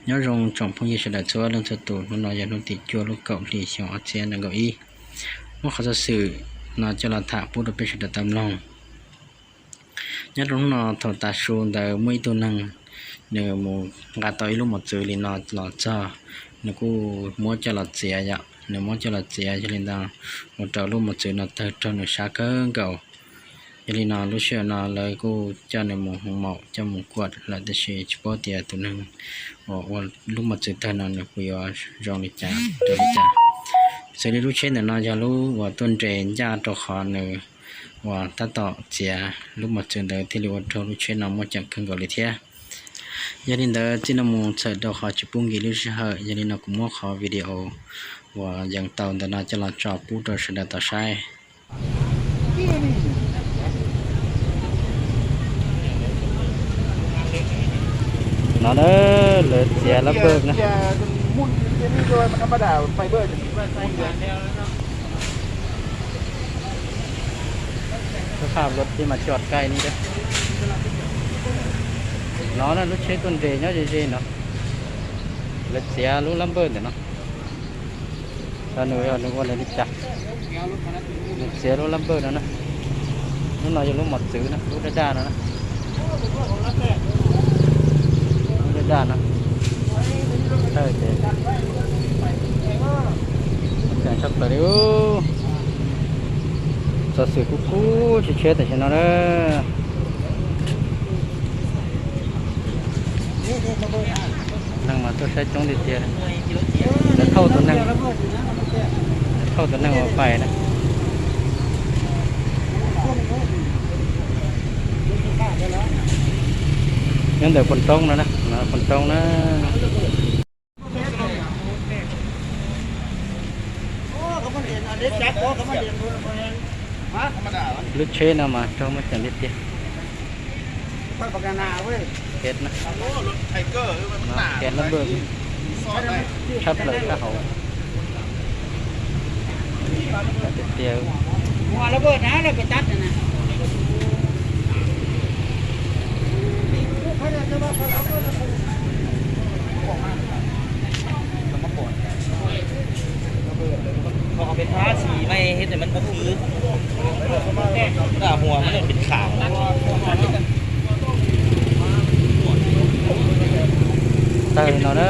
Nyob zoo tsoom phooj ywg sawv daws txhua leej txhua tus, hnub no yog hnub tim cuaj lub kaum hli xyoo ob txhiab nees nkaum ib. Muab qhov xov xwm no coj los tham pub rau peb sawv daws tau mloog. Nyob rau hnub no thaum tav su ntawd muaj ib tug neeg nws mus nqa tau ib lub mos txwv li no los txog, nws kuj muab coj los txiav yom, nws muab coj los txiav, yog li ntawd ua rau lub mos txwv no tawg raug nws sab kawg nkaus. Yog li no lub sij hawm no lawv kuj coj nws mus hoo maum coj mus kuam lawm, tab sis tsis paub tias tus neeg uas ua lub mos txwv tawg no nws puas yuav zoo li cas rau li cas. Xws li lub tsheb ntawm no yog lub uas tuaj nres ncaj rau qhov nws uas tab tom txiav lub mos txwv ntawd thiaj li ua rau lub tsheb no muaj ceem kawg nkaus li thiab. Yog li ntawd txij no mus txhawm rau qhov tsis pub nkim lub sij hawm, yog li no kuv muab qhov video uas yees tau ntawm no coj los tso pub rau sawv daws tau saib. No na, lawv txiav lab npawj na. Sab phaj lub tsheb mas coj kaij ni. No na, lub tsheb tuaj nres nyob ze ze no, lawv txiav lub lab npawj ntawm no. Xyov nws yog nws ua li cas, nws txiav lub lab npawj no na. Lub no yog lub mos txwv na, lub daj daj no na. Lub daj daj no. Tawg ces tseem tshaj plaws li. Xov xwm kub kub tsheb tsheb tam sim no na. Neeg mas tuaj saib coob tiag tiag. Lawv thauj tus neeg, thauj tus neeg uas pais na. Nyob ntawm pos roob no na, pos roob na. Lub tsheb no mas raug muaj ceem tiag tiag. Qhov no, qhov lab npawj tshab plaws sab hauv tiag tiag. Qhov pem thab tsis maj hib, mas qhov pem kham. Tawg no na.